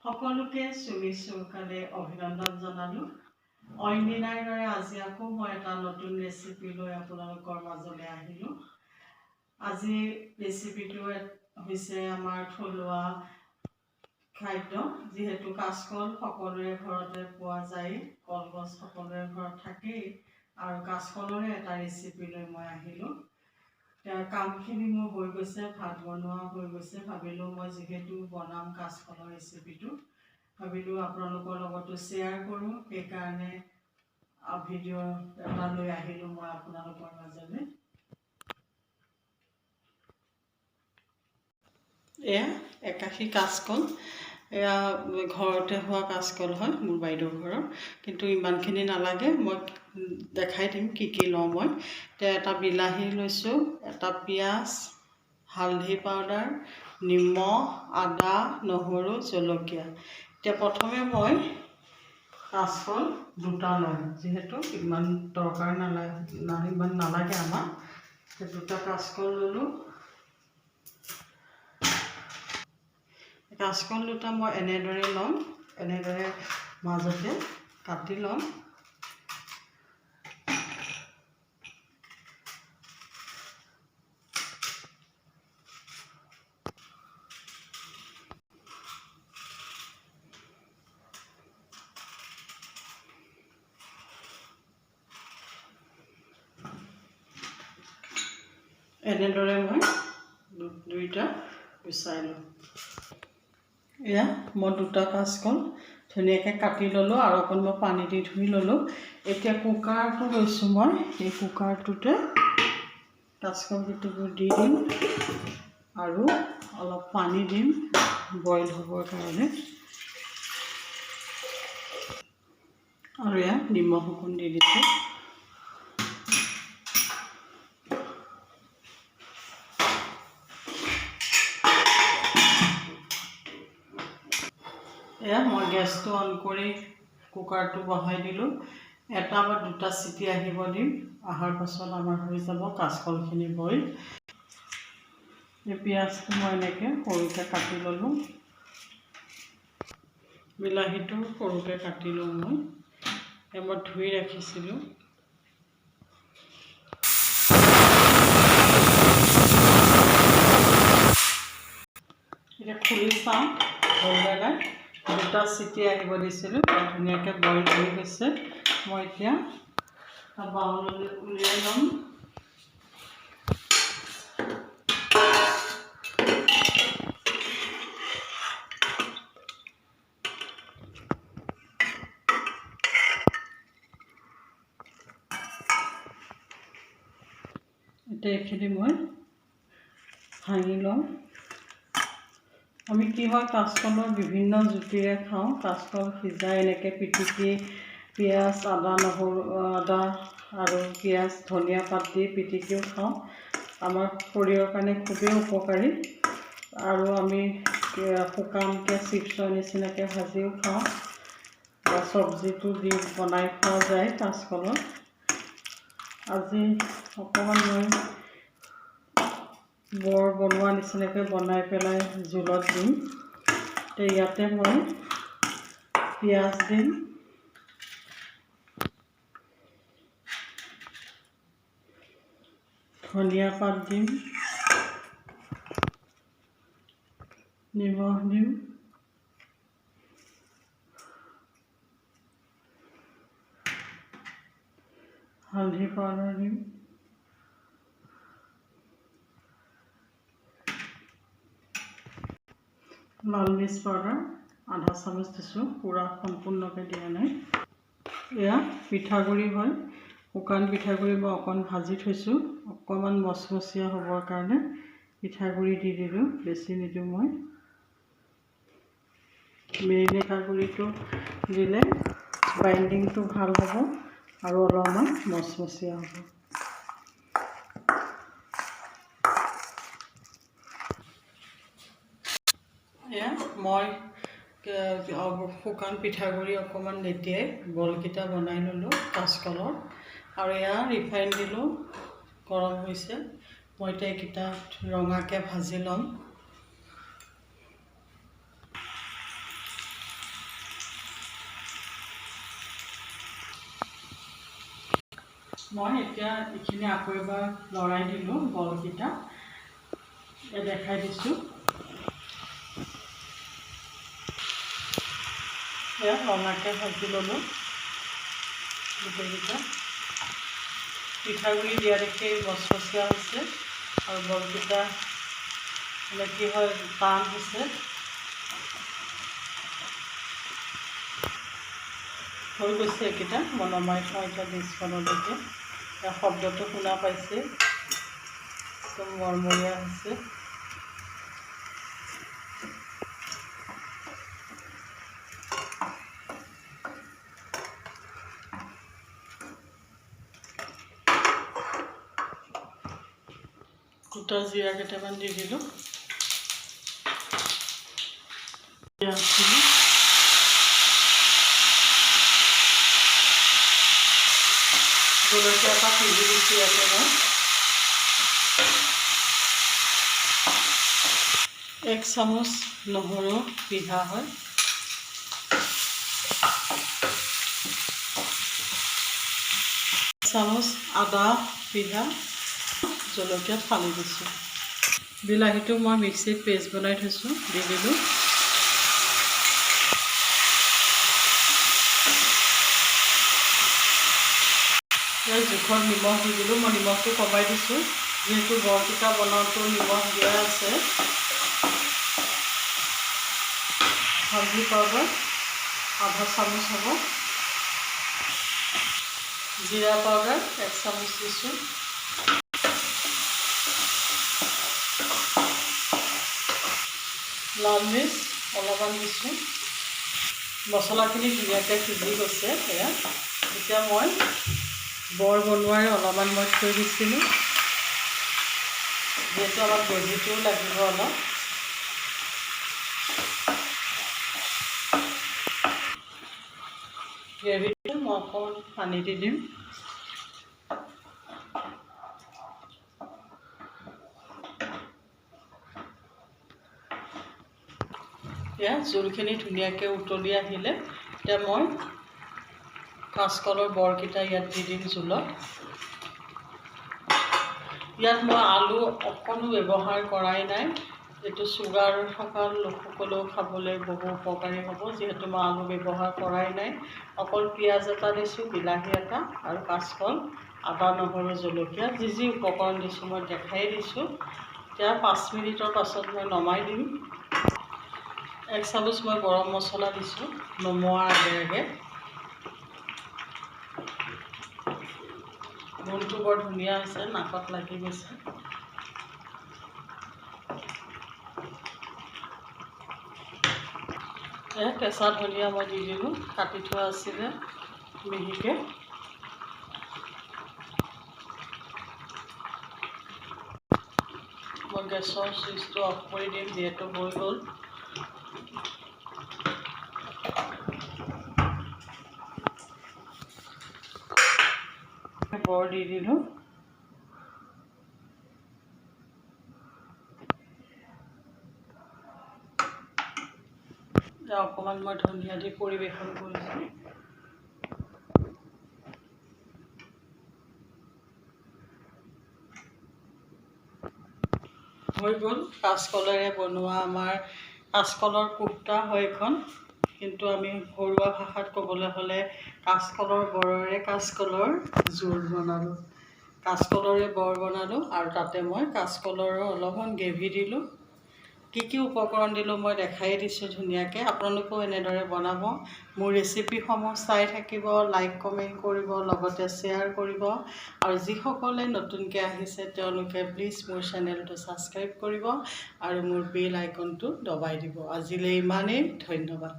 সকলোকে চুমি চৌকালে অভিনন্দন জনালোঁ। অইন দিনাৰ দৰে আজি আকৌ মই এটা নতুন ৰেচিপি লৈ আপোনালোকৰ মাজলৈ আহিলোঁ। আজি ৰেচিপিটো হৈছে আমাৰ থলুৱা খাদ্য, যিহেতু কাচকল সকলোৰে ঘৰতে পোৱা যায়, কলগছ সকলোৰে ঘৰত থাকেই, আৰু কাচকলৰে এটা ৰেচিপি লৈ মই আহিলোঁ। কামখিনি মোৰ হৈ গৈছে, ভাত বনোৱা হৈ গৈছে। ভাবিলোঁ মই যিহেতু বনাম কাচকলৰ ৰেচিপিটো, ভাবিলোঁ আপোনালোকৰ লগতো শ্বেয়াৰ কৰোঁ, সেইকাৰণে ভিডিঅ' এটা লৈ আহিলোঁ মই আপোনালোকৰ মাজলৈ। এয়া একাশী কাচকল, এয়া ঘৰতে হোৱা কাচকল হয়, মোৰ বাইদেউৰ ঘৰৰ। কিন্তু ইমানখিনি নালাগে, মই দেখাই দিম কি কি লওঁ মই। এতিয়া এটা বিলাহী লৈছোঁ, এটা পিঁয়াজ, হালধি পাউডাৰ, নিমখ, আদা, নহৰু, জলকীয়া। এতিয়া প্ৰথমে মই কাচকল দুটা ল'ম, যিহেতু ইমান দৰকাৰ নালাগে, ইমান নালাগে আমাক। দুটা কাচকল ল'লোঁ। কাচকল দুটা মই এনেদৰে ল'ম, এনেদৰে মাজতে কাটি ল'ম। এনেদৰে মই দুইটা গুচাই ল'ম। এয়া মই দুটা কাচকল ধুনীয়াকৈ কাটি ল'লোঁ আৰু অকণ মই পানী দি ধুই ল'লোঁ। এতিয়া কুকাৰটো লৈছোঁ মই, এই কুকাৰটোতে কাচকল গুটিবোৰ দি দিম আৰু অলপ পানী দিম বইল হ'বৰ কাৰণে, আৰু এয়া নিমখ অকণ দি দিছোঁ। এয়া মই গেছটো অন কৰি কুকাৰটো বহাই দিলোঁ। এটা বা দুটা চিটি আহিব দিম, অহাৰ পাছত আমাৰ হৈ যাব কাচকলখিনি বইল। এই পিঁয়াজটো মই এনেকৈ সৰুকৈ কাটি ল'লোঁ, বিলাহীটো সৰুকৈ কাটি লওঁ মই, মই ধুই ৰাখিছিলোঁ। এতিয়া খুলি চাওঁ হ'লনে নাই। দুটা চিটি আহিব দিছিলোঁ, ধুনীয়াকৈ বইল হৈ গৈছে। মই এতিয়া বাউললৈ উলিয়াই ল'ম। এতিয়া এইখিনি মই ভাঙি ল'ম। আমি কি হয়, কাচকলৰ বিভিন্ন জুতিৰে খাওঁ। কাচকল সিজাই এনেকৈ পিটিকি পিঁয়াজ, আদা, নহৰু, আদা আৰু পিঁয়াজ, ধনিয়া পাত দি পিটিকিও খাওঁ। আমাৰ শৰীৰৰ কাৰণে খুবেই উপকাৰী। আৰু আমি শুকানকৈ চিপছৰ নিচিনাকৈ ভাজিও খাওঁ বা চব্জিটো দি বনাই খোৱা যায় কাচকলৰ। আজি অকণমান মই বৰ বনোৱা নিচিনাকৈ বনাই পেলাই জোলত দিম। এতিয়া ইয়াতে মই পিঁয়াজ দিম, ধনিয়া পাত দিম, নিমখ দিম, হালধি পাউডাৰ দিম, লাল মিৰ্চ পাউডাৰ আধা চামুচ দিছোঁ, পূৰা সম্পূৰ্ণকৈ দিয়া নাই। এয়া পিঠাগুড়ি হয়, শুকান পিঠাগুড়ি মই অকণ ভাজি থৈছোঁ, অকণমান মচমচীয়া হ'বৰ কাৰণে পিঠাগুড়ি দি দিলোঁ, বেছি নিদিওঁ মই। মেৰিনেট গুড়িটো দিলে বাইণ্ডিংটো ভাল হ'ব আৰু অলপমান মচমচীয়া হ'ব। এয়া মই শুকান পিঠাগুড়ি অকণমান লেটিয়াই বলকেইটা বনাই ল'লোঁ কাচকলৰ। আৰু এয়া ৰিফাইন দিলোঁ, গৰম হৈছে। মই এতিয়া এইকেইটা ৰঙাকৈ ভাজি ল'ম। মই এতিয়া এইখিনি আকৌ এবাৰ লৰাই দিলোঁ বলকেইটা, দেখাই দিছোঁ। এয়া ৰঙাকৈ ভাজি ল'লোঁ গোটেইকেইটা। পিঠাগুড়ি দিয়া দেখি মচমচীয়া হৈছে আৰু বলকেইটা মানে কি হয় টান হৈছে। হৈ গৈছে এইকেইটা, মই নমাই থওঁ এতিয়া ডিছখনলৈকে। শব্দটো শুনা পাইছে, একদম মৰমৰীয়া হৈছে। গোটা জিৰা কেইটামান দি দিলোঁ, পিঁয়াজ দিলোঁ। জলকীয়া এটা পিহি দিছোঁ ইয়াতে মই। 1 চামুচ নহৰু পিহা হয়। 1 চামুচ আদা পিহা, জলকীয়া ফালি দিছোঁ। বিলাহীটো মই মিক্সিত পেষ্ট বনাই থৈছোঁ, দি দিলোঁ। ইয়াৰ জোখত নিমখ দি দিলোঁ। মই নিমখটো কমাই দিছোঁ, যিহেতু বৰকেইটা বনাওঁতেও নিমখ দিয়া আছে। হালধি পাউডাৰ আধা চামুচ হ'ব, জিৰা পাউডাৰ 1 চামুচ দিছোঁ। লাল মিৰ্চ অলপমান দিছোঁ। মছলাখিনি ধুনীয়াকৈ সিজি গৈছে। এয়া এতিয়া মই বৰ বনোৱাৰে অলপমান মই থৈ দিছিলোঁ, যিহেতু আমাক গ্ৰেভিটোও লাগিব অলপ। গ্ৰেভিটো মই অকণমান পানী দি দিম। এতিয়া জোলখিনি ধুনীয়াকৈ উতলি আহিলে এতিয়া মই কাচকলৰ বৰকেইটা ইয়াত দি দিম জোলত। ইয়াত মই আলু অকণো ব্যৱহাৰ কৰাই নাই। এইটো চুগাৰ থকা লোকসকলেও খাবলৈ বহু উপকাৰী হ'ব, যিহেতু মই আলু ব্যৱহাৰ কৰাই নাই। অকল পিঁয়াজ এটা দিছোঁ, বিলাহী এটা আৰু কাচকল, আদা, নহৰু, জলকীয়া, যি যি উপকৰণ দিছোঁ মই দেখাই দিছোঁ। এতিয়া 5 মিনিটৰ পাছত মই নমাই দিম। 1 চামুচ মই গৰম মছলা দিছোঁ নমোৱাৰ আগে আগে। গোন্ধটো বৰ ধুনীয়া হৈছে, নাকত লাগি গৈছে। কেঁচা ধনিয়া মই দি দিলোঁ, কাটি থোৱা আছিলে মিহিকৈ। মই গেছৰ চুইচটো অফ কৰি দিম, যিহেতু হৈ গ'ল। বৰ দি দিলোঁ। অকণমান মই ধনিয়া দি পৰিৱেশন কৰিছোঁ। হৈ গ'ল কাচকলেৰে বনোৱা আমাৰ কাচকলৰ কোফ্তা হয় এইখন। কিন্তু আমি ঘৰুৱা ভাষাত ক'বলৈ হ'লে কাচকলৰ বৰৰে কাচকলৰ জোল বনালোঁ, কাচকলৰে বৰ বনালোঁ আৰু তাতে মই কাচকলৰো অলপমান গ্ৰেভি দিলোঁ। কি কি উপকৰণ দিলোঁ মই দেখাই দিছোঁ ধুনীয়াকৈ। আপোনালোকেও এনেদৰে বনাব। মোৰ ৰেচিপিসমূহ চাই থাকিব, লাইক কমেণ্ট কৰিব, লগতে শ্বেয়াৰ কৰিব। আৰু যিসকলে নতুনকৈ আহিছে তেওঁলোকে প্লিজ মোৰ চেনেলটো ছাবস্ক্ৰাইব কৰিব আৰু মোৰ বেল আইকনটো দবাই দিব। আজিলৈ ইমানেই, ধন্যবাদ।